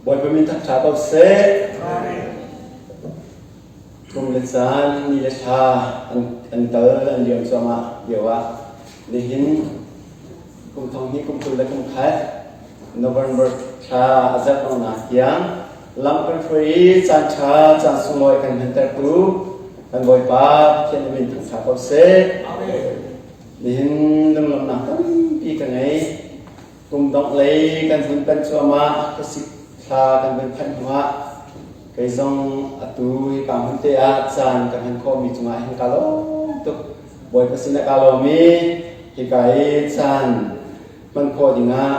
Bawipa min thangṭha ko seh. Kum le caan, ni le thla an kal an liam cuahmah lio ah nihin kum thong hnih kum 20 le kum khat November thla a zarh donghnak tiang lam kan hruai i caan ṭha caan sunglawi kan hmantertu kan Bawipa Pathian na min thangṭha ko seh. Nihin lunglawmhnak tampi ka ngei. Kum dongh lei kan hun panh cuahmah, khuasik thla kan vun phanh hnuah kei zong atu hika hmun te ah caan ka hman khawhmi cungah hin ka lawm tuk. Bawipa sinah ka lawm i hika i caan hman khawh dingah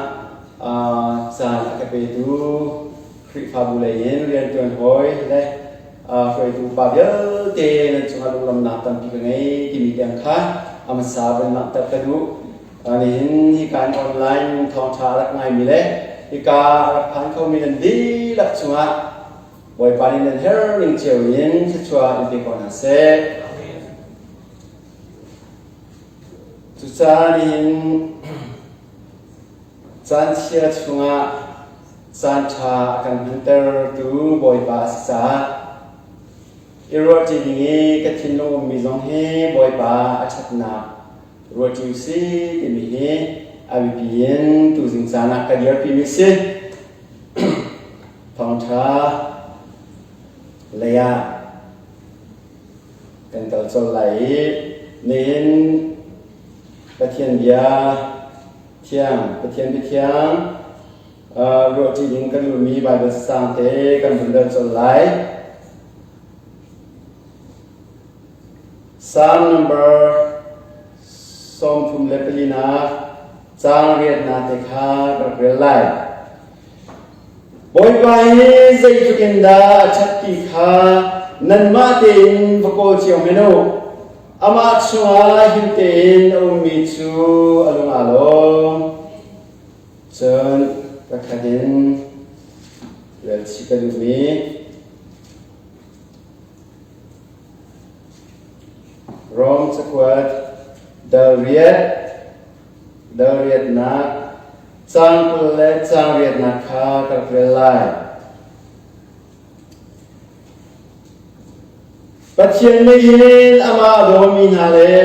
caan a ka petu Khrihfabu lei in rianṭuan hawi le hruaitu upa vialte nan cungah lunglawmhnak tampi ka ngei timi tiang kha a hmasa vun langhter ka duh. Nihin hika in online thawngṭha a rak ngaimi le hika a rak phan khomi nan dihlak cungah Bawipa nih nan herh ning cio in thluachuah in pe ko hna seh. Cucaah nihin caan chia chungah caan ṭha a kan hmantertu Bawipa a si caah i ruahṭi ding i ka thinlung ummi zong hi Bawipa a ṭhatnak Ruahṭi usih timi hi a biapi in tuzing caan ah ka dirpimi si. Thawngṭha lei ah kan kal colh lai i nihin Pathian bia thiang, Pathian bia thiang ruahṭi ding kan duhmi Baibal cacang te kan vun rel colh lai. Psalm number 34nak caang riatnak te kha ka rak rel lai. Bawipa hi zeitluk in dah a ṭhat ti kha nanmah tein va kawl cio men u. Amah chungah him tein a ummi cu a lung aa lawm. Cun pakhat in rel chih ka duhmi Rom cakuat dal riat, dal riatnak, caang 20 le caang riatnak kha ka rak rel lai. Pathian nih hin amah a dawmi hna le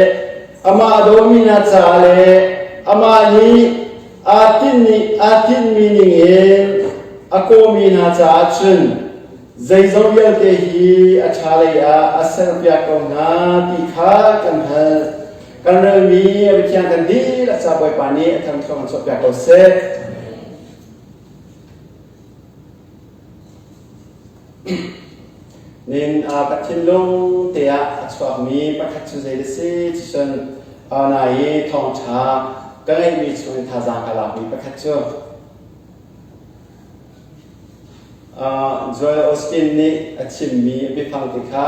amah a dawmi hna ca le amah nih aa tinhmi aa tinhmi ningin a kawmi hna caah cun Zeizong vialte hi a ṭha lei ah a serpiak ko hna ti kha kan hngalh. Kan relmi a biathiang kan dihlak ca Bawipa nih a thangthuang an chuahpiak ko seh. Nin ka thinlung te ah a chuakmi pakhat cu zei si cun na i thawngṭha ka ngeihmi chung in thazaang ka lakmi pakhat cu Joel Osteen nih a chimmi a biafang te kha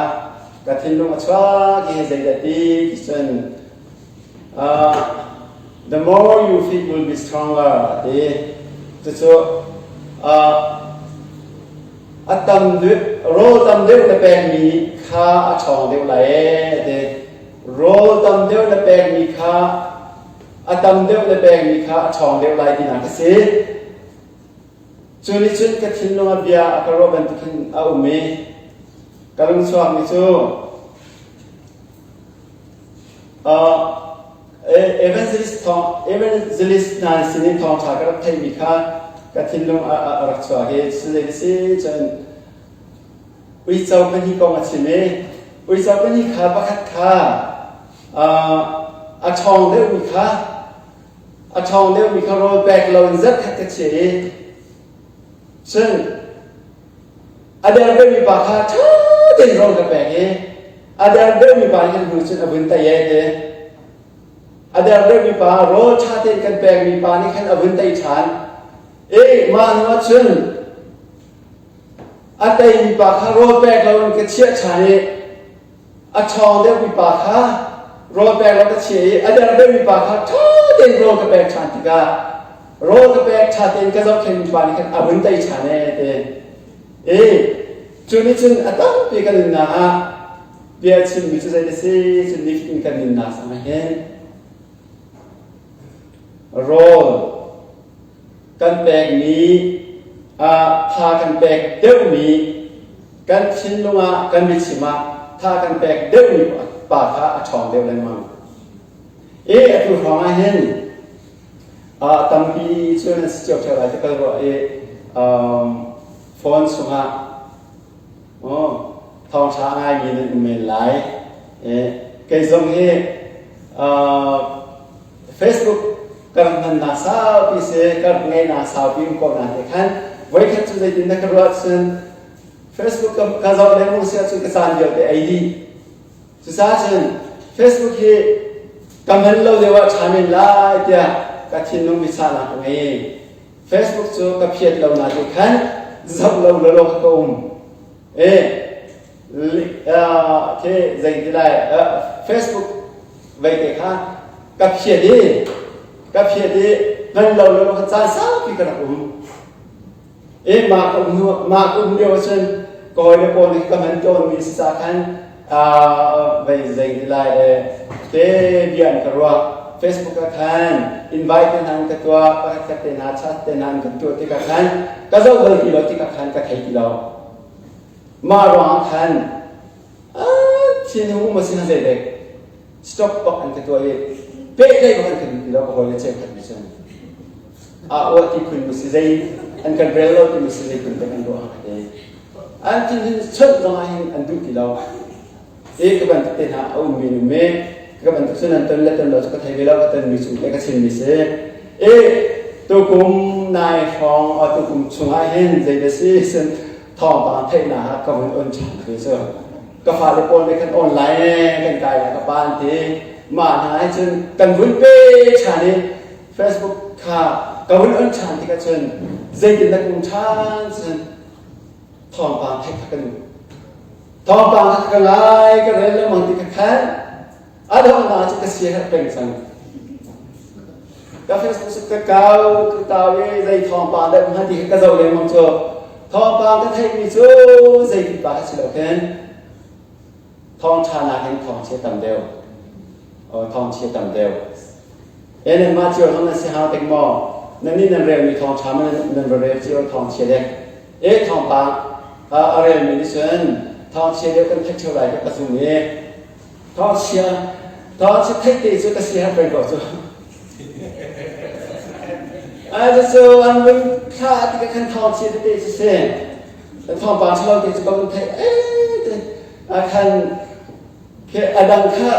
ka thinlung a chuak i zeidah ti cun the more you feed will be stronger a ti. Cucu a tam deuh rawl tam deuh na pekmi kha a ṭhawng deuh lai ee a ti. Rawl tam deuh na pekmi kha a tam deuh na pekmi kha a ṭhawng deuh lai tinak a si. Cu nih cun ka thinlung ah bia a ka ruah bantukin a um i ka lung chuakmi cu evangelist thawng evangelist hna sinin thawngṭha ka rak theihmi kha ka thinlung a rak chuak i zei si cun uico pahnih kong a chim i uico pahnih kha pakhat kha a ṭhawng deuhmi kha a ṭhawng deuhmi kha rawl pek lo in zarhkhat ka chiah i cun a der deuhmi pa kha ṭha tein rawl ka pek i a der deuhmi pa nih kan hnu cun a vun tei e ti a der deuhmi pa rawl ṭha tein kan pekmi pa nih khan a vun tei ṭhan e mah hnu ah cun a teimi pa kha rawl pek lo in ka chiah ṭhan i A ṭhawng deuhmi pa kha rawl pek lo ka chia i a der deuhmi pa kha ṭha tein rawl ka pek ṭhan tikah rawl ka pek ṭha tein ka zohkhenhmi pa nih khan a vun tei ṭhan ee ti. I cu nih cun a tampi kan nunnak ah bia chimmi cu zei a si cu nifatin kan nunnak sang ah hin rawl kan pekmi. Tha kan pek deuhmi kan thinlung ah kan biachim ah tha kan pek deuhmi pa kha a ṭhawng deuh lengmang. E atu hrawng ah hin tampi cu nan si cio ṭheo lai ti ka ruah i phone chungah thawngṭha a ngaimi nan um men lai. Kei zong hi Facebook ka rak hmannak saupi si, ka rak ngeihnak saupi um ko na te khan voikhat cu zeitin na ka ruah cun Facebook ka zoh lengmang si ahcun ka caan vialte ei dih. Cucaah cun Facebook hi ka hman lo deuh ah ṭha men lai tiah ka thinlung biachahnak ka ngei. Facebook cu ka phiat lo na te khan zoh lo lawlaw ka um. Khi zei ti lai Facebook vei te kha ka phiat i ka phiat i hman lo lo ka caan saupi ka rak um. E mah ka um hnu mah ka um lio ahcun kawi le pawl nih ka hman tawnmi si ca khan vei zei ti lai te bia an ka ruah. Facebook ah khan invite te hna an ka tuah, pakhat khat te hna chat te hna an kan tuah tikah khan ka zoh bal ti lo tikah khan ka thei ti lo. Mah ruangah khan thinhung um a si na zeidek stop bak an ka tuah i pehtlaih bak an ka duh ti lo ka hawi le cheukhat nih cun a aw ti phun mu si zei an kan rel lo ti mu si zei phun dek an ruah ka ti an thinhun chawnh zong ah hin an duh ti lo i ka bantuk te hna a ummi nu me ka bantuk cun an ton le ton lo cu ka thei ve lo ka tonmi chung te ka chimmi si i tukum nai hrawng tukum chungah hin zei da si sin thawngpang theihnak ah ka vun on ṭhan ve cu ka fale pawl nih khan online kan kai lai ka pa an ti mah hna hi cun kan vun pe ṭhan i Facebook kha ka vun on ṭhan tikah cun zeitin dah um ṭhan cun thawngpang theih kha ka duh thawngpang kha ka ngai ka rel lengmang ti kha khan A donghnak cu ka sia peng cang. Ka Facebook ka kau ka tau i zei thawngpang dah um ti ka zoh lengmang cu. Thawngpang ka theihmi cu zei pipa ka si lo khin. Thawngṭha nakin thawngchia tam deuh. Thawngchia tam deuh. E nan mah cio zong nan si hau tek maw? Nan nih nan relmi thawngṭha ma nan va rel cio thawngchia dek. E thawngpang a relmi nih cun thawngchia deuh kan theih ṭheo lai ka zum i Thawngchia thawngchia theih te cu ka si har peng ko cu. Ai cu an vun thla ti ka khan thawngchia tete cu si. Thawngpang ṭhalo te cu ka vun theih eh te a khan khi a dang kha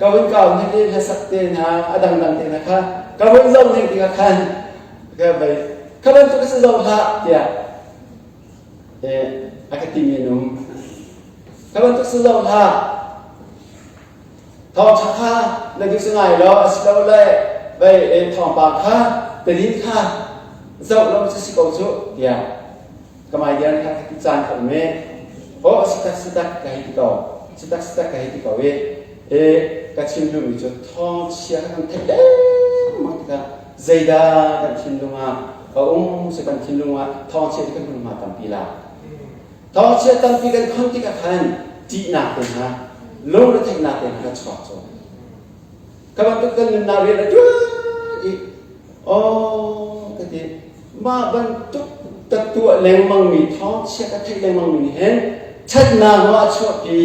ka vun kau hnik i hlasak te hna a dang dang te hna kha ka vun zoh hnik ti ka khan ka bei kha bantuk si zoh hlah tiah a ka timi an um. Kha bantuk si zoh hlah. Thawngṭha kha na duh si ngai lo asilole vei thawngpang kha tadin kha zoh lo cu si ko cu tiah ka maidian kha ka ti caan kha um i aw sitak sitak ka hei ti ko sitak sitak ka hei ti ko i e ka chim duhmi cu thawngchia kha kan theih lengmang tikah zeidah kan thinlung ah a um si kan thinlung ah thawngchia ti kan hmunhma tampi la thawngchia tampi kan khon tikah khan ṭihnak te hna lungretheihnak te hna ka chuak cu ka bantuk kan nunnak rian a ṭuan i aw ka ti mah bantuk ka tuah lengmang mi thawngchia ka theih lengmang mi nih hin ṭhatnak maw a chuahpi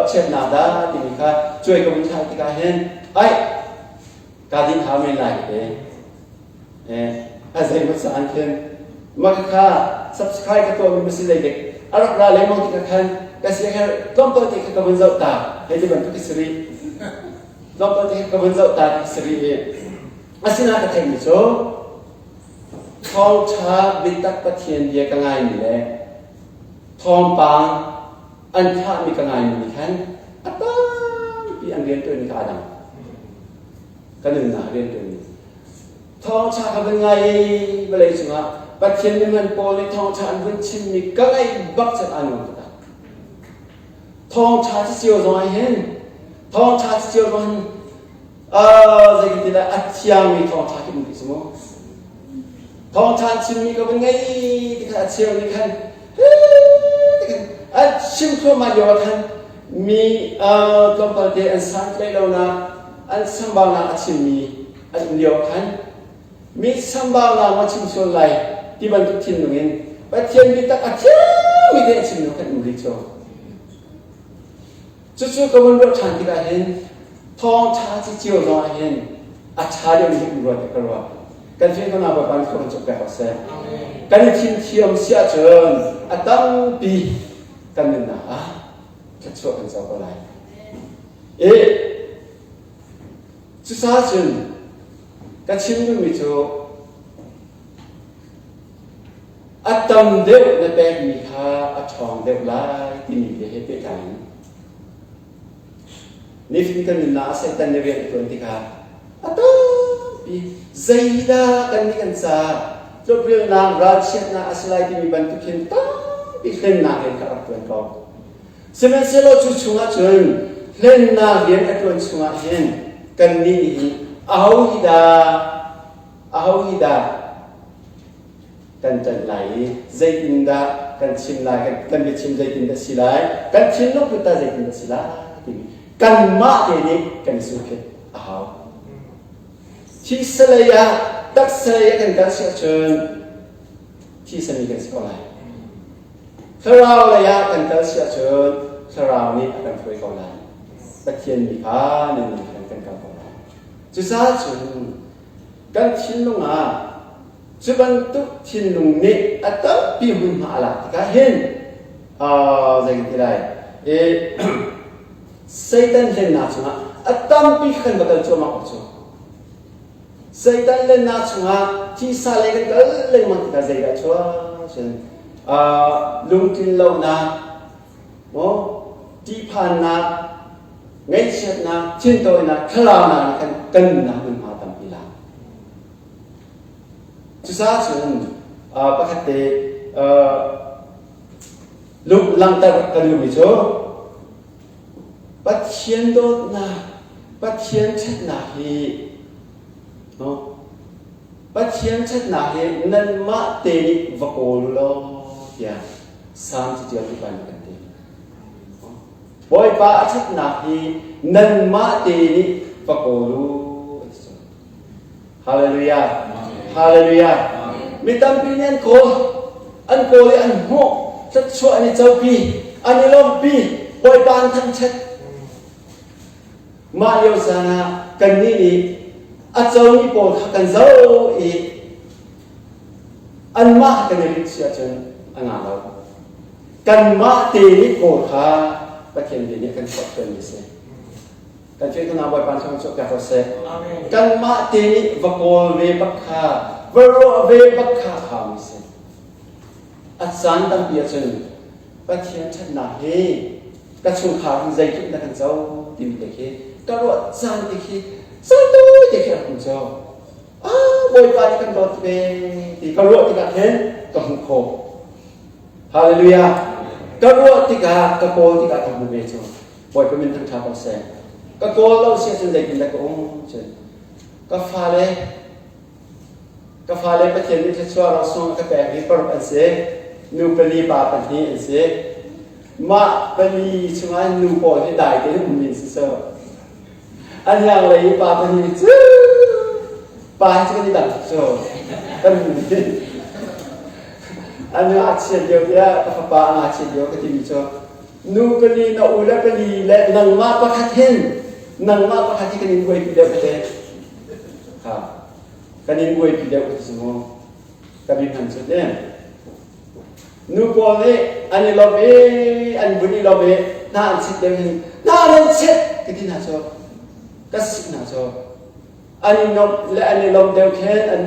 chiatnak dah timi kha cuai ka vun thlai tikah hin ai ka din hau men lai te a zeimaw caan khin mah kha subscribe ka tuahmi ma si zei dek a rak ra lengmang tikah khan ka si her tlawmpal te kha ka vun zoh ta hei ti bantuk ka si rih tlawmpal te kha ka vun zoh ta ka si rih i asinain ka theihmi cu thawngṭha biatak Pathian bia ka ngaimi le thawngpang an thlahmi ka ngaimi nih khan a tampi an rianṭuanmi kha aa dang. Ka nunnak rianṭuanmi. Thawngṭha ka vun ngai i vawlei cungah Pathian mihman pawl nih thawngṭha an vun chimmi ka ngaih bak cun aa nuam taktak. Thawngṭha ci cio zong ah hin thawngṭha ci cio zong hin zeitintiah a thiangmi thawngṭha khi um ti si mu. Thawngṭha an chimmi ka vun ngei ti khan a cheu nih khan ti khan an chim thluahmah lio ah khan mi tlawmpal te an santlaih lonak an chambaunak a chimmi an um lio ah khan. Mi chambaunak ma chim sual lai ti bantuk thinlung in Pathian biatak a thiangmi te a chim nu kan um rih cu. Cucu ka vun ruah ṭhan tikah hin thawngṭha ci cio zong ah hin a ṭha deuhmi hi um rua ti ka ruah. Kan fim ko na Bawipa nih kan cuk pek ko seh. Kan i thim thiam si ahcun a tampi kan nunnak ah thluachuah kan co ko lai. I cucaah cun ka chim duhmi cu a tam deuh na pekmi kha a ṭhawng deuh lai timi bia he pehtlai in nifatin kan nunnak ah Satan nih rian a ṭuan tikah a tampi zeidah kan nih kan caah tlukrilnak ralchiatnak a si lai timi bantuk hin tampi hlennak rian kha a rak ṭuan ko. Sihmanhsehlaw cu chungah cun hlennak rian a ṭuan chungah hin kannih nih hin aho hi dah aho hi dah kan ṭanh lai i zeitindah kan chim lai kan, kan biachim zeitindah si lai kan thinlung put tah zeitindah si lai timi kanmah te nih kan i sukhet a hau. Thisa lei ah taksa lei ah kan kal si ahcun thisa mi kan si ko lai. Thlarau lei ah kan kal si ahcun thlarau nih a kan hruai ko lai. Pathian mi kha nan nih khan kan kal ko lai. Cucaah cun kan thinlung ah cu bantuk thinlung nih a tampi hmunhma a lak tikah hin zei kan ti lai i Satan hlennak chungah a tampi kan va kal cuahmah awk cu Satan lennak chungah thisa lei kan kal lengmang tikah zeidah chuah cun lungtlin lonak maw ṭihphannak ngaihchiatnak thintawinak thlaraunak nih khan kan nunnak hmunhma tampi lak cucaah cun pakhat te lung langhter ka duhmi cu Pathian dawtnak, Pathian ṭhatnak hi no, Pathian ṭhatnak hi nanmah te nih va kawl u law tiah Salm caṭialtu pa nih kan ti. Bawipa a ṭhatnak hi nanmah te nih va kawl u a ti cun. Hallelujah. Hallelujah. Mi tampi nih an kawl. An kawl i an hmuh. Thluachuah an i copi. An i lawmhpi. Bawipa an thangṭhat. Mah lio caan ah kannih nih a comi pawl kha kan zoh i anmah kan i rinh si ahcun a ngah lo. Kanmah te nih kawl kha Pathian bia nih a kan chuahpialmi a si. Kan cu na Bawipa thawng cu piak ko seh. Kanmah te nih va kawl ve bak kha, va ruah ve bak kha a haumi si. A caan tampi ahcun Pathian ṭhatnak hi ka chungkhar in zeitluk na kan co timi te khi ka ruah caan te khi caan tawi te khi a hmu co. Ah, Bawipa nih kan dawt ve ti ka ruah tikah khin ka hmuh khawh. Hallelujah. Ka ruah tikah, ka kawl tikah ka hmu ve cu. Bawipa min thangṭha ko seh. Ka kawl lo si ahcun zeitindah ka um cun ka fale ka fale Pathian nih thluachuah rosung a ka pek i paruk an si. Nu pali pa pahnih an si. Mah pali chungah nu pawl hi dai tein um min si so. An yang lei i pa pahnih cu pa hi cu kan i dang tuk cu. Kan an ngakchiat lio tiah ka fapa a ngakchiat lio ka timi cu Nu pali na u le pali le nangmah pakhat hin nangmah pakhat hi kan in buaipi deuh ka ti. Ha. Kan in buaipi deuh ka ti mu. Ka bi hman cu te. Nu pawl nih an i lawm i an vun i lawm i hna an chit deuh hin hna nan chit ka ti hna cu. Ka sik hna cu. An i nuamh le an i lawmh deuh khin an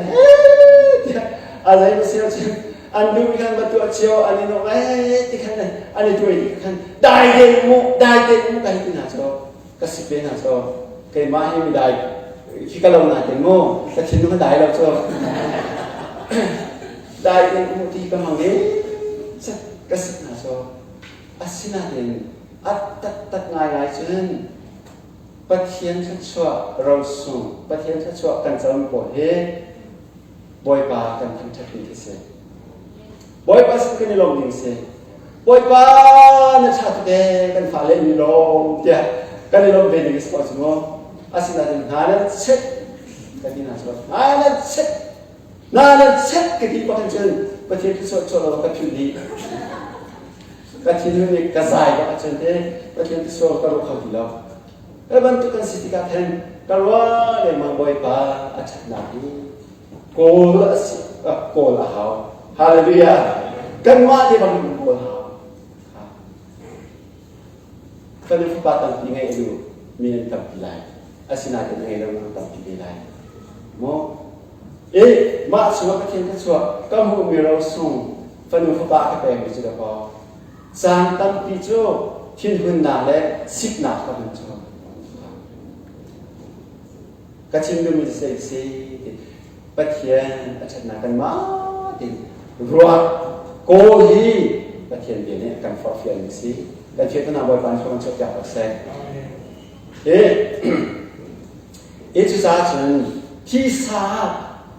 tiah a zei si cun an duh khan va tuah cio an i nuam ee ti khan an i tuai ti khan dai tein mu dai tein mu ka hei ti hna cu ka sik ve hna cu keimah hi mi dai khi ka lo na te mu ka thinlung a dai lo cu dai tein mu ti ka hmang i ka sik hna cu asinain a taktak ngaingai cun Pathian thluachuah rosung, Pathian thluachuah kan comi pawl hi Bawipa kan thangṭhat ding khi si. Bawipa sin kan i lawm ding si. Bawipa na ṭha tuk ee kan fale an i lawm tiah kan i lawm ve ding si ko cu mu. Asinain hna nan chit ka ti hna cu hna nan chit. Na le chet ka ti bak cun Pathian thluachuah chuah lo ka philh dih. Ka thinlung nih ka zai bak ahcun te Pathian thluachuah ka ruah kho ti lo. Ka bantuk kan si tikah khan ka ruah lengmang Bawipa a ṭhatnak hi kawl a si kawl a hau. Hallelujah. Kanmah te bang in kawl hau. Kan fapa tampi ngeih a duh mi an tampi lai. Asinain a ngei lo an tampi ve lai. Maw? E mah chungah Pathian thluachuah ka hmuhmi rosung fanu fapa ka pekmi cu dakaw caan tampi cu thinhunnak le siknak ka hman cu. Ka chim duhmi cu sei si Pathian a ṭhatnak kanmah tein ruah kawl hi Pathian bia nih a kan forhfialmi a si. Kan fianternak Bawipa nih kan chuahpiak ko seh. Hi hi cucaah cun thisa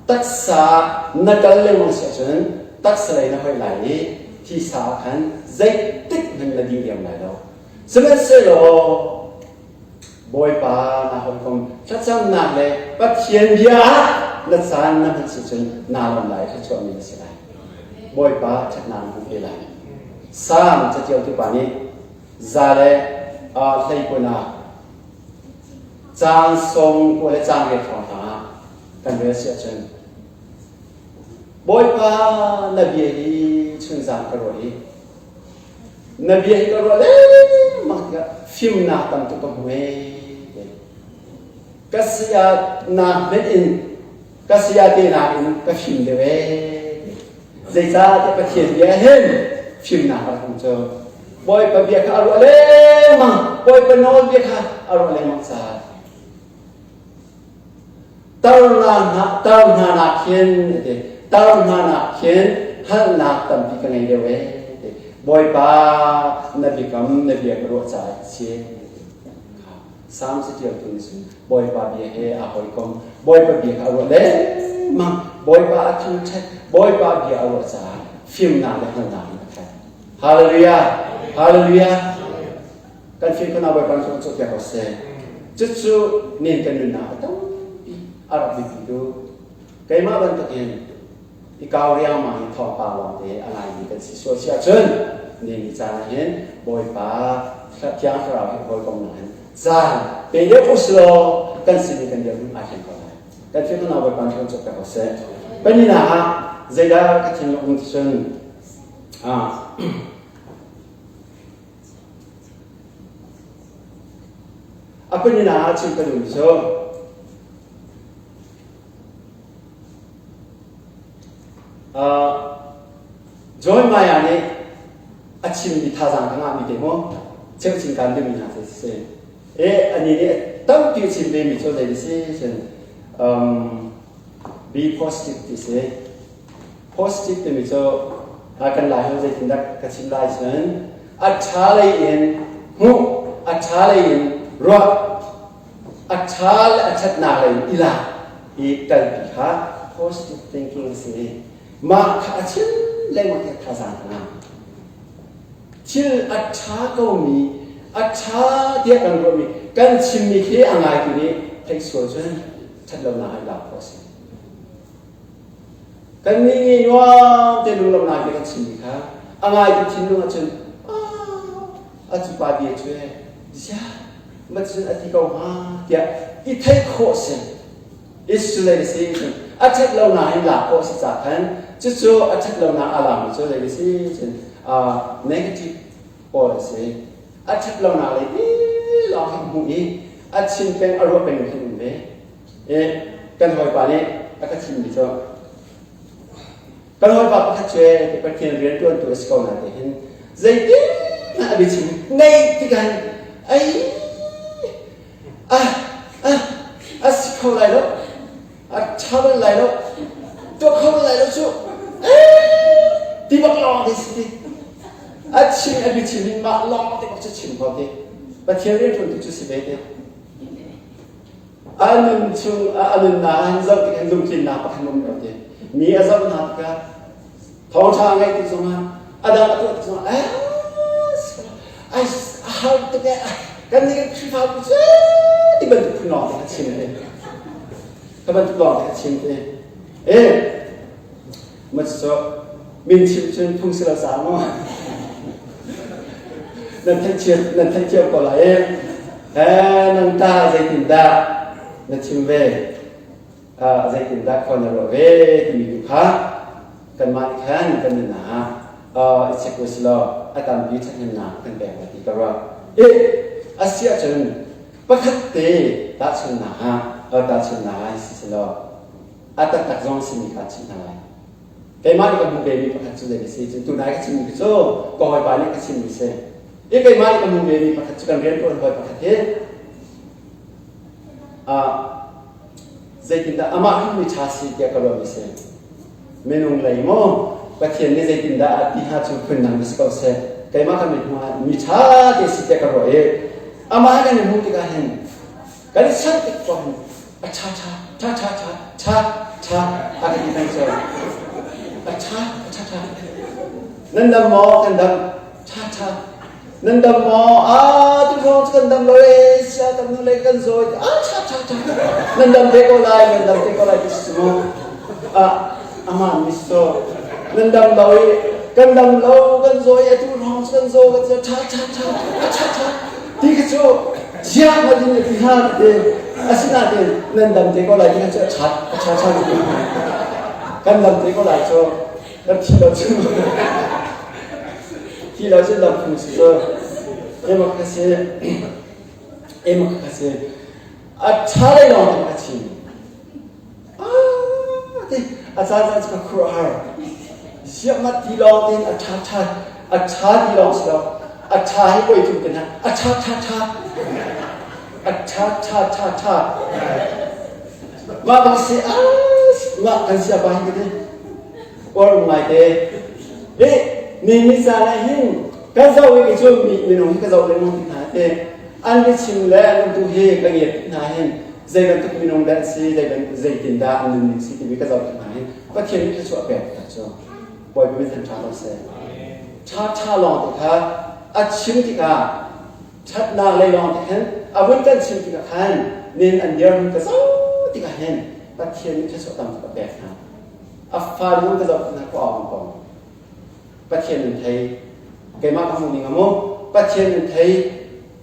taksa na kal lengmang si ahcun taksa lei na hoih lai i thisa ah khan zeitik hmanh na diriam lai lo. Sihmanhsehlaw Bawipa na hawikom thlacamnak le Pathian bia ah na caan na hman si cun naa lawm lai thluachuahmi na si lai. Bawipa ṭhatnak na hmu ve lai. Salm catialtu pa nih za le hleikun ah caang sawm kua le caang riat hrawng hna ah kan rel si ahcun Bawipa na bia hi chunzang ka ruah i Na bia hi ka ruah lengmang tikah fimnak tam tuk ka hmu ee. Ka saya nak hmenh in ka saya te nakin ka fim deuh ee. Zeicahtiah Pathian bia hin fimnak a rak um cu. Bawipa bia kha a ruah lengmang, Bawipa nawl bia kha a ruah lengmang caah Tar hna tar hna nak khin a ti. Tar hna nak khin hngalhnak tampi ka ngei deuh ee ti. Bawipa na biakam na bia ka ruah caah si. Salm catialtu nih cun Bawipa bia he aa hawikom. Bawipa bia kha a ruah lengmang. Bawipa a thangṭhat. Bawipa bia a ruah caah fimnak le hngalhnak in a khat. Hallelujah! Hallelujah! Kan fim khana Bawipa nih kan cawnpiak ko seh. Cucu nin kan nunnak a tampi a rak biapi tu. Keimah bantukin i kau riangmang in thawngpang lawngte a ngaimi kan si sual si ahcun ni ni caan ah hin Bawipa Thiang Thlarau he hawikomnak hin caan pe deuh usilaw kan sin i kan dirhmun aa thleng ko lai. Kan fim khana Bawipa nih kan cawnpiak ko seh. Panina ah zeidah ka thinlung um ti cun A pahnihnak ah chim ka duhmi cu John Maya nih a chimmi thazaang ka ngahmi te maw cheuchin kaan duhmi hna cu si. E ani nih tampi a chim vemi cu zei si cun be positive ti si. Positive timi cu kan lai ho zeitindah ka chim lai cun a ṭha lei in hmuh, a ṭha lei in ruah, a ṭha le a ṭhatnak lei in i lak i kalpi kha positive thinking a si. Mah kha a chim lengmang tiah thazaang ka ngah. Thil a ṭha komi, a ṭha tiah kan ruahmi, kan chimmi khi a ngaitu nih theih sual cun ṭhatlonak ah i lak khawh a si. Kannih nih nuam te lunglawmhnak bia kan chimmi kha a ngaitu thinlung ahcun a cu pa bia cu ee ziah ma cun a ti ko hnga tiah i theih khawh si. Israel si cun a ṭhat lonak in lak khawh si ca khan cucu a ṭhat lonak a lami cu zei si cun negative pawl a si. A ṭhat lonak lei ti lawng hin hmuh i a chim peng a ruah peng khin um ve. I kan hawipa nih a ka chimmi cu kan hawipa pakhat cu Pathian rianṭuantu a si ko na ti hin zeitin a biachim ngaih tikah hin ai ah ah a si kho lai lo a ṭha bal lai lo tuah kho bal lai lo cu ti bak lawng te si ti a chim a biachim hin mah lawng te bak cu chim ko ti Pathian rianṭuantu cu si ve te A nun chung a nunnak ah hin zoh tik hin lungtlinnak pakhat um lo ti. Mi a zoh hna tikah thawngṭha a ngeih tik zongah a dang a tuah tik zongah ai a har tuk ee kan nih kan Khrihfabu cu ti bantuk phun lawng te kha chim te. Kha bantuk lawng te kha chim te. Eh. Ma cu min chim cun phung si lo sa maw? Nan theih nan theih cio ko lai i nan ta zeitindah na chim ve? Zeitindah khua na ruah ve timi tu kha kanmah nih khan kan nunnak ah i check u silaw a tampi ṭhathnemnak kan pek lai ti ka ruah. I a si ahcun pakhat te tahchunhnak ah tahchunhnak ah si selaw a taktak zong simi kha chim hna lai. Keimah nih ka hmuh vemi pakhat cu zei a si cun tunai ka chimmi cu ka hawipa nih ka chimmi si. I keimah nih ka hmuh vemi pakhat cu kan rianṭuan hawi pakhat hi zeitindah amah hi mi ṭha si tiah ka ruahmi si. Minung lei maw Pathian nih zeitindah a ti hnga cu phundang si ko seh. Keimah ka mit hmuh ah mi ṭha te si tiah ka ruah i amah kan i hmuh tikah hin kan i chanh tik tuah hin a ṭha ṭha ṭha ṭha ṭha ṭha ṭha a ka ti peng cu. A ṭha a ṭha ṭha. Nan dam maw? Kan dam. Ṭha ṭha. Nan dam maw? Ah, tu hrawng cu kan dam lo e, sia kan nu le kan zawi. Ah, ṭha ṭha ṭha. Nan dam te ko lai, nan dam te ko lai ti si mu. Ah, aman mi so. Nan dam lo i kan dam lo, kan zawi, atu hrawng cu kan zaw, kan zaw, ṭha ṭha ṭha, ṭha ṭha. Ti khi cu ziah ma din na ti hnga ti. Asinain nan dam te ko lai ti kha cu a ṭha, a ṭha ṭha ti. Kan dam te ko lai cu. Kan thi lo cu. Thi lo cu lam phung si cu. Ema ka si. Ema ka si. A ṭha lei lawng ka chim. Ah, te a caan caan cu ka khuruah har. Ziah ma ti lawng tein a ṭha ṭha a ṭha ti lawng si lo. A ṭha hi poi thum te hna. A ṭha ṭha ṭha. A ṭha ṭha ṭha ṭha. Mah bang si ah mah kan sia pa hi ka ti. Uar um ngai te. Hi ni ni caan ah hin kan zoh i cu mi minung hi ka zoh lengmang ti hna te. An biachim le an umtu hi ka ngiat tik hna hin zei bantuk minung dah an si, zei zeitin dah an nunning si timi ka zoh tik hna hin Pathian nih thluachuah pek tak cu Bawipa min ṭha ko seh. Ṭha ṭha lawng te kha a chim tikah ṭhatnak lei lawng te khan a vun kan chim tikah khan nin an dirhmun ka zoh tikah hin Pathian nih thluachuah tam tuk a pek hna. A fale zong ka zoh hna ka awng ko. Pathian nan thei. Keimah ka hmuh ning a mu. Pathian nan thei.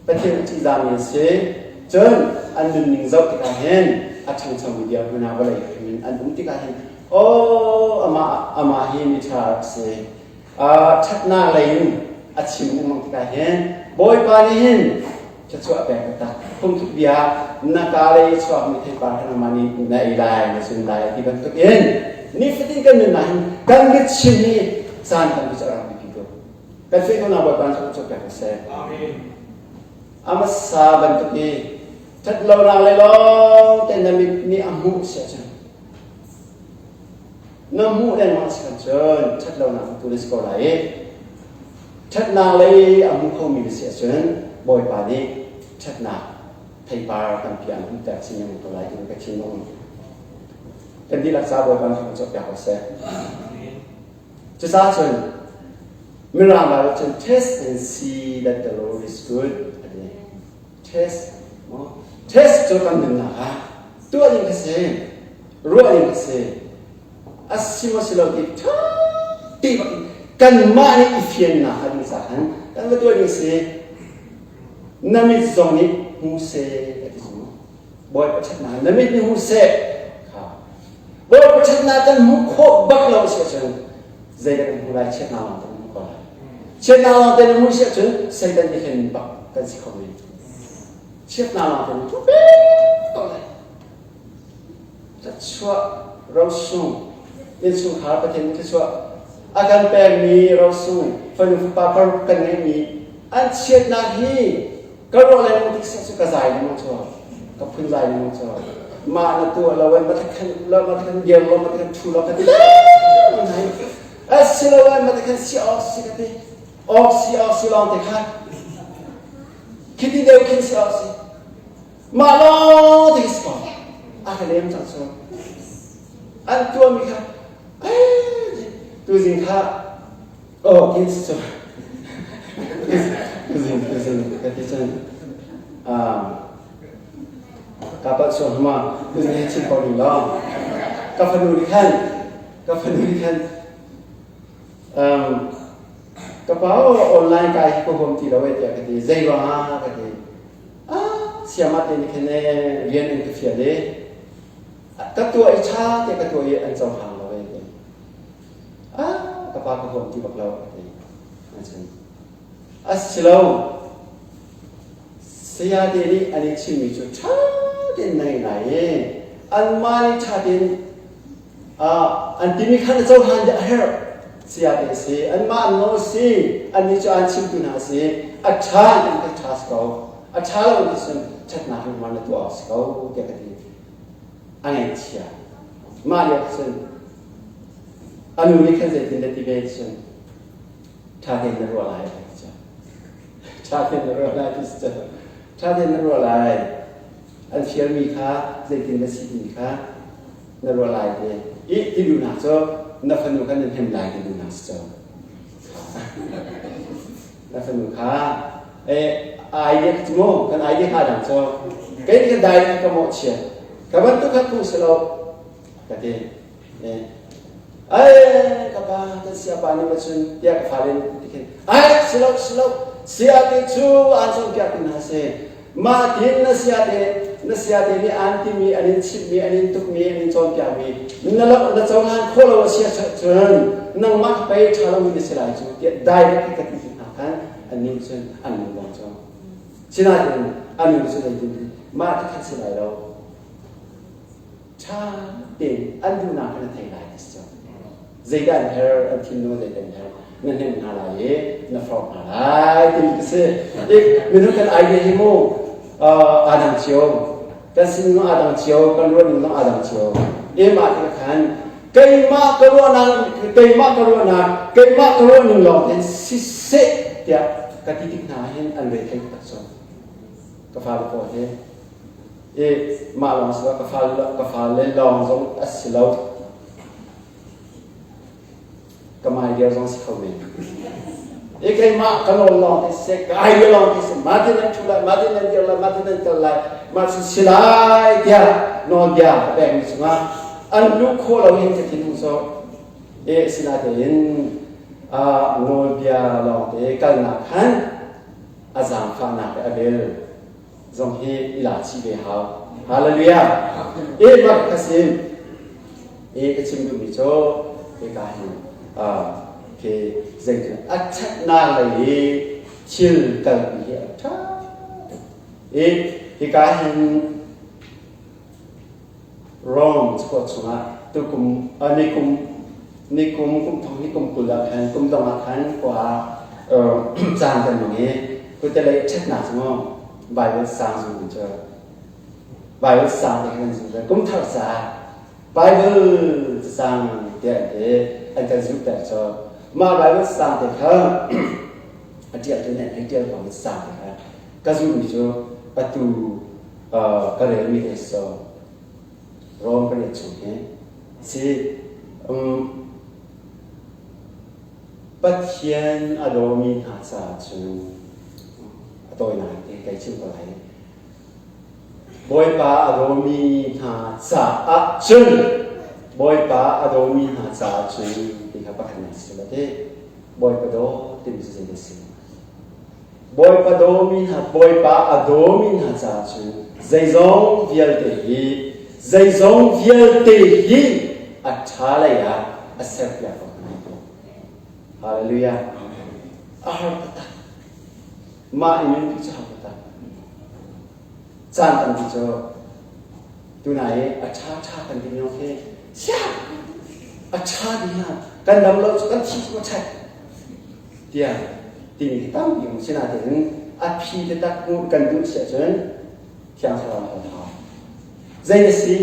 Pathian a ṭihzahmi an si. Cun an nunning zoh tikah hin a ṭhangchomi dirhmun ah vawlei hrim in an um tikah hin aw amah amah hi miṭha a rak si. Ṭhatnak lei in a chim lengmang tikah hin Bawipa nih hin thluachuah pek taktak. Phungthluk bia na ka lei chuakmi theipar kha nangmah nih na ei lai, na zun lai ti bantuk in nifatin kan nunnak hin kan biachim hi caan tampi cu a rak biapi tuk. Kan feh ko na Bawipa nih thluachuah pek seh. Amen. A hmasa bantuk i ṭhatlonak le lawng te na mit nih a hmuh si ahcun na hmuh lengmang si kan cun ṭhatlonak hmutu na si ko lai i ṭhatnak lei a hmu khomi na si ahcun Bawipa nih ṭhatnak theipar tampi an hmuhter chin lengmang ko lai ti ka thinlung kan dihlak ca Bawipa nih kan cawhpiak ko seh. Cucaah cun Mirang Bible cun "Taste and see that the Lord is good" a ti. Taste, maw? Taste cu kan nunnak ah tuah ding a si, ruah ding a si. A si maw si lo ti ṭha ti bak in kanmah nih i fiannak a ding caah khan kan va tuah ding a si. Na mit zong nih hmu seh a ti cu. Bawipa ṭhatnak na mit nih hmu seh kha. Bawipa ṭhatnak kan hmuh khawh bak lo si ahcun zeidah kan hmu lai chiatnak lawng kan hmu ko lai. Chiatnak lawng te na hmuh si ahcun Satan nih khin bak kan si kho men. Chiatnak lawng te na hmu ko lai. Thluachuah rosung innchungkhar Pathian thluachuah a kan pekmi rosung fanu fapa paruk kan ngeihmi an chiatnak hi ka ruah lengmang tik cu ka zai lengmang cu ka phun zai lengmang cu mah na tuah lo in matakhan lo matakhan dir lo matakhan thu lo ka ti lengmang hai asilo in matakhan si awk si ka ti awk si awk si lawng te kha khiti deuh khin si awk si mah lawng te si ko a ka lem cang cu an tuahmi kha tuzing kha oh kin si cu tuzing tuzing ka ti cun ka palh sual hma tuzing hi chim ko ding law ka fanu nih khan ka fanu nih khan. Ka pa online kai hi ka huam ti lo eh tiah ka ti. Zei ruangah ka ti. Ah, siamah te nih khin rian in ka fial i ka tuah i ṭha te ka tuah i an cohlang lo eh ti. Ah, ka pa ka huam ti bak lo ka ti. Acun a si lo. Saya te nih an i chimmi cu ṭha tein na ngei lai i anmah nih ṭha tein an timi kha na cohlan dih a herh. Saya te a si, anmah an nawl a si, annih cu aan chimtu hna a si. A ṭha in kan ṭha si ko, a ṭha lo in cun ṭhatnak lungmar na tuah awk si ko tiah ka ti. A ngaihchia. Mah lio cun a nu nih khan zeitin dah ti ve cun ṭha tein na ruah lai a ti cu. Ṭha tein na ruah lai ti si cu. Ṭha tein na ruah lai. An fialmi kha zeitin na si timi kha na ruah lai ti. I ti duhnak cu na fanu kha na hnem lai ti duhnak si cu. Na fanu kha eh idea cu mu kan idea kha dang cu kei ka dai ka mawhchiat ka bantuk kha phung si lo ka ti. Ai ka pa kan siapa nih ma cun tiah ka fale nih ti khin ai si lo si lo siate cu aan cawnpiak ti hna si mah tin na siate na siate nih aan timi an in chimhmi an in tukmi an in cawnpiakmi na lo na cohlan khawh lo a si cun nangmah pei ṭha lomi na si lai cu tiah direct ka ti hna khan an nih cun an lung cu sinain an nu cu zeitin mah ti khat si lai lo ṭha tein an duhnak kha na thei lai ti si cu. Zeidah an herh, an thinlung zeidah an herh, na hnemh hna lai i na forh hna lai timi ka si. I minung kan idea hi mu aa dang cio. Kan sining aa dang cio, kan ruahning zong aa dang cio. I mah ti khan keimah ka ruahnak, keimah ka ruahnak, keimah ka ruahning lawng hin siseh tiah ka ti tik hna hin an re thei tak cu. Ka fale pawl hi i mah lawng si lo ka fale lawng zong a si lo ka mai dia zong si kho men i keimah ka nawl lawng te seh ka idea lawng te seh mah tin nan thu lai mah tin nan dir lai mah tin nan kal lai mah cu si lai tiah nawlbia ka pekmi cungah an luh khawh lo hin ka thinhung so e sinatein nawlbia lawng te kalnak khan a zaangfahnak le a vel zong hi i la chih ve hau. Hallelujah! E bak ka si. E ka chim duhmi cu hika hin khi zeitin a ṭhatnak lei i thil kalpi hi a ṭha tuk. E hika hin Rome cakuat chungah tukum nikum nikum kum thong hi kum 20 ah khan kum dong ah khan khua caan kan hmang i kutelei ṭhatnak cu mu Bible sang zung cu Bible sang te kan zung kum thar caah Bible sang tiah te an kan zulhter cu mah Bible sang te kha a ṭial tu nih an ṭial ko sang te kha ka zulhmi cu atu ka relmi te so Rom 8 chung hi si Pathian a dawmi hna caah cun a tawinak te kai chim ko lai. Bawipa a dawmi hna caah cun Bawipa a dawmi hna caah cun ti kha pakhatnak si la te Bawipa daw timi cu zei si Bawipa dawmi hna, Bawipa a dawmi hna caah cun zeizong vialte hi zeizong vialte hi a ṭha lei ah a serpiak ko hna. Hallelujah. A har taktak. Mah i nunpi cu har taktak. Caan tampi cu tunai i a ṭha ṭha kan ti lio khi sia a ṭha dih hna kan dam lo cu kan thi cu a ṭhat tiah timi hi tampi um sinain a phi taktak hmuh kan duh si ahcun Thiang Thlarau hal hau. Zei na si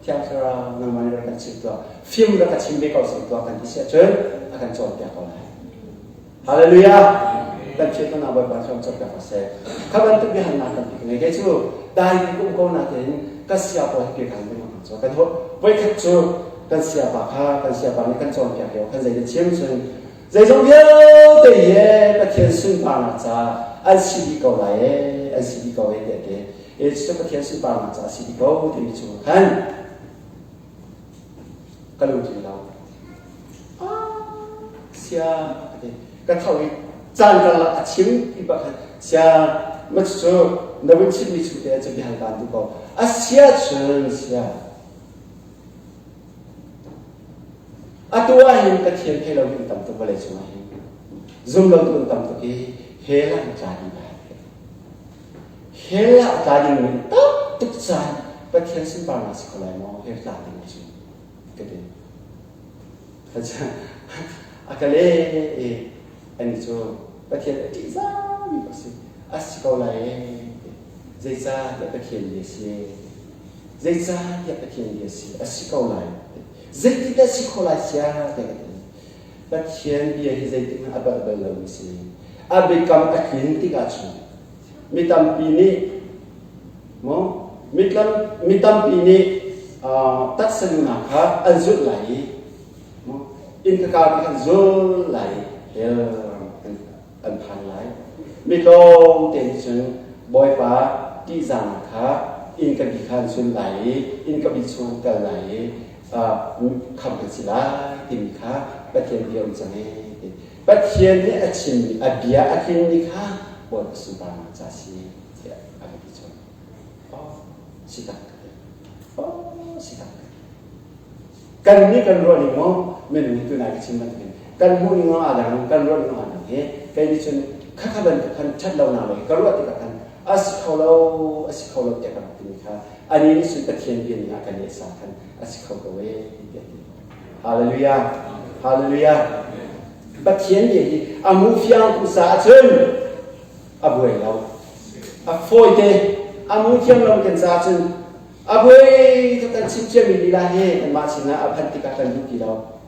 Thiang Thlarau nangmah nih rak kan chim tuah fim rak ka chim ve ko seh tuah kan ti si ahcun a kan cawnpiak ko lai. Hallelujah! Kan thian hna Bawipa thawng cawnpiak ko seh. Kha bantuk biahalnak kan pek ngei. Kei cu dai um ko nakin ka sia pawl hi ke kan lengmang cu kan voikhat cu kan siapa kha kan siapa nih kan cawnpiak lio kan zei na chim cun Zeizong vialte hi Pathian sunparnak caah an si dih ko lai ee, an si dih ko ee tiah ti. E cucu Pathian sunparnak caah a si dih ko timi chung khan ka lungtling lo. Sia ka ti. Ka tho i caan karlak a chim ti bak khan sia ma cu na vun chimmi chung te cu biahal kaan duh ko. A sia cun sia. Atu ah hin Pathian thei lo in tam tuk vawlei cungah hin zum lo tu in tam tuk i hell ah tla ding lai. Hell ah tla ding mi tam tuk caan Pathian sunparnak si kho lai maw hell tla ding cu ka ti. A ka le i ani cu Pathian a ṭihzahmi ka si. A si ko lai ee. Zeicah tiah Pathian bia si. Zeicah tiah Pathian bia si. A si ko lai. Zeitindah si khawh lai sia tiah ka ti. Pathian bia hi zeitik hmanh a palh bal lomi si. A biakam a tlin tikah cun mi tampi nih maw mi tampi nih taksa duhnak kha an zulh lai i inn ka kau kan zul lai hell an phan lai. Mi tlawm te nih cun Bawipa ṭihzahnak kha inn ka bi kha an zul lai i inn ka bi chung an kal lai i khamh kan si lai timi kha Pathian bia um cang ee ti. Pathian nih a chimmi a bia a tlinmi kha Bawipa sunparnak ca si tiah a ka ti cun. Oh, si tak ka ti. Oh, si tak ka ti. Kan nih kan ruah ning maw minung hi tunai ka chim bantukin kan hmuh ning aa dang kan ruah ning aa dang hi kei nih cun khakha bantuk khan ṭhat lonak lei ka ruah tikah khan a si kho lo a si kho lo tiah ka rak timi kha ani nih cun Pathian bia ning ah kan i sa khan a si kho ko ee tiah ti. Hallelujah. Hallelujah. Pathian bia hi a mu fiang tu sa ahcun a buai lo. A fawi te a mu thiam lo kan ca cun A buai tuk kan chim ciami lila hi kanmah sinah a phanh tikah kan duh ti lo.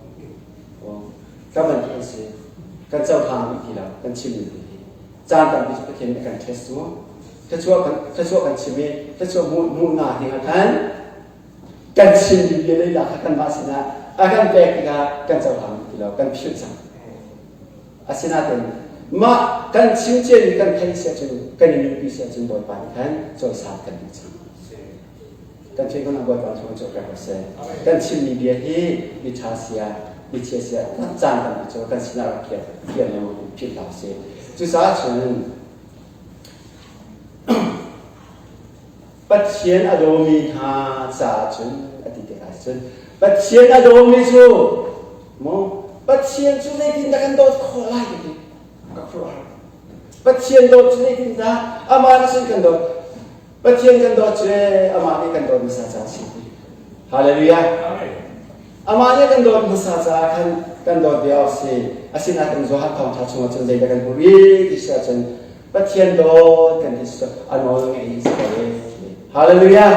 Kan bantuk an si. Kan cohlang duh ti lo. Kan chimmi hi. Caan tampi cu Pathian nih a kan test mu. Thluachuah kan chim i thluachuah hmuhnak ding ah khan kan chimmi bia lila kha kanmah sinah a kan pek tikah kan cohlang duh ti lo. Kan philh cang. Asinain mah kan chim ciami kan theih si ahcun kan i nunpi si ahcun Bawipa nih khan cawisan kan duh cang. Kan theih ah Bawipa thawng cu pek seh. Kan chimmi bia hi mi ṭha sia, mi chia sia caan tampi cu kan sinah rak khiar khiar lengmang philh hlah usih. Cucaah cun Pathian a dawmi hna caah cun a ti tikah cun Pathian a dawmi cu maw Pathian cu zeitindah kan dawt khawh lai ka ti ka khuaruahhar. Pathian dawt cu zeitindah amah nih cun kan dawt. Pathian kan dawt cu amah nih kan dawt hmasa caah si. Hallelujah. Amah nih kan dawt hmasa caah khan kan dawt ve awk si. Asinain Johan thawngṭha chungah cun zeidah kan hmuh rih ti si ahcun Pathian dawt kan ti cu a nawl ngeih si ko e. Hallelujah.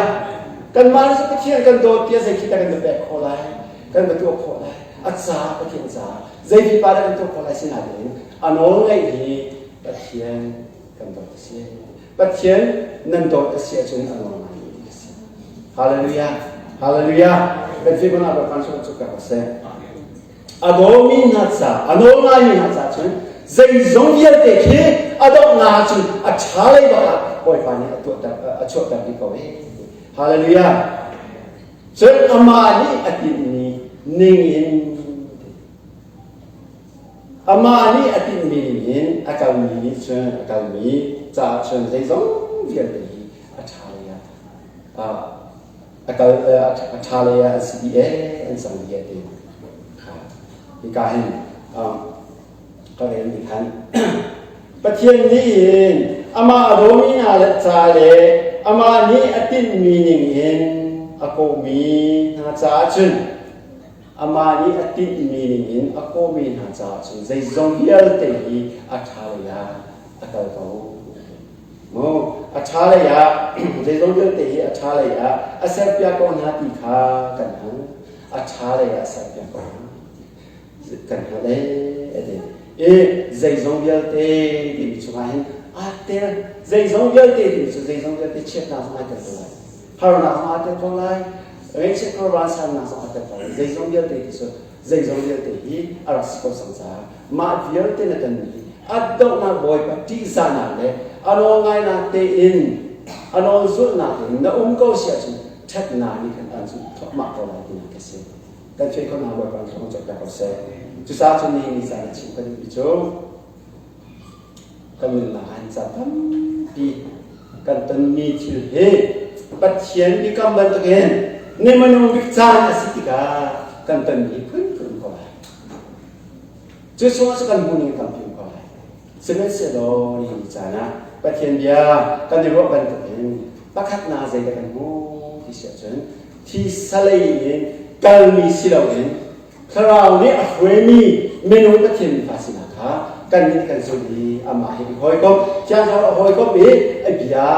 Kanmah nih Pathian kan dawt tiah zei khi dah kan pek khawh lai? Kan va tuah khawh lai? A ca Pathian ca zei khi pa dah kan tuah khawh lai sinain a nawl ngeih hi Pathian kan dawt a si. Pathian nan dawt a si ahcun a nawl ngai mi a si. Hallelujah. Hallelujah. Kan fi mana ba kan cu ka seh. A dawmi hna ca, a nawl ngaimi hna ca cun zeizong vialte khi a donghnak cun a ṭha lei bak ah Bawipa nih a tuahter a chuahter dih ko ee. Hallelujah. Cun amah nih a tinhmi ning in amah nih a tinhmi ning in a kalmi nih cun a kalmi caah cun zeizong vialte hi a ṭha lei ah a kal a ṭha lei ah an si dih ee an cang dih ee ti hika hin ka rel mi khan Pathian nih hin amah a dawmi hna le ca le amah nih a tinhmi ning in a kawhmi hna caah cun amah nih a tinhmi ning in a kawhmi hna caah cun zeizong vialte hi a ṭha lei ah a kal ko. Maw a ṭha lei ah zeizong vialte hi a ṭha lei ah a serpiak ko hna ti kha kan hngalh. A ṭha lei ah a serpiak ko hna kan hngalh ee a ti. I zeizong vialte timi chungah hin aa tel. Zeizong vialte timi cu zeizong vialte chiatnak zong ai tel ko lai. Harnak zong aa tel ko lai. Ngaihchiat khuaruahsannak zong aa tel ko lai. Zeizong vialte ti cu zeizong vialte hi a rak si ko cang caah mah vialte na tonmi hi a donghnak Bawipa ṭihzahnak le a nawl ngainak tein a nawl zulhnak in na um ko si ahcun ṭhatnak nih khan aan zulh thluahmah ko lai tinak a si. Kan feh khawhnak Bawipa thawng cawk ko seh. Cucaah cun nihin ni caan a chim ka duhmi cu kan nunnak ah hin caan tampi kan tonmi thil hi Pathian biakam bantukin ni hmanung bik caan a si tikah kan tonmi phunphun ko lai. Cu chungah cu kan hmuhning tampi um ko lai. Sihmanhsehlaw nihin ni caan ah Pathian bia kan i ruah bantukin pakhatnak zeidah kan hmuh ti si ahcun thisa lei in kalmi si loin Thlarau nih a hruaimi minung Pathian fa sinak kha kannih kan zumh i amah he i hawikomh, Thiang Thlarau a hawikomh i a bia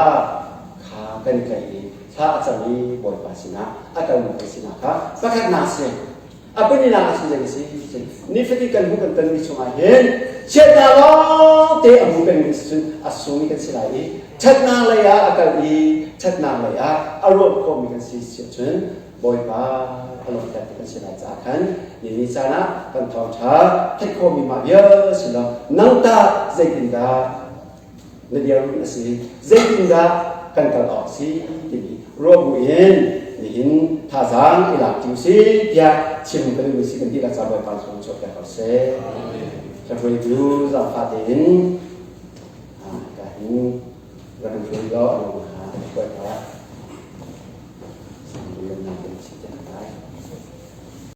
kha kan i tlaih i thla a cam i Bawipa sinah a kalmi kan sinak kha pakhatnak si. A pahnihnak ah cun zei a si? Nifatin kan hmuh kan tonmi chungah hin chiatnak lawngte a hmu pengmi si cun a sungmi kan si lai i ṭhatnak lei ah a kal i ṭhatnak lei ah a ruah khawhmi kan si si ahcun Bawipa a lawmhter ti kan si lai caah khan ni ni caan ah kan thawngṭha theih khawhmi mah vial si lo nang tah zeitindah na dirhmun a si zeitindah kan kal awk si timi ruah bu in nihin thazaang i lak ṭi si tiah chim kan duhmi si kan dihlak ca Bawipa chung chuahpiak ko seh. Hruaitu zaangfah tein ka hin rak kan hruai law a nung ha Bawipa.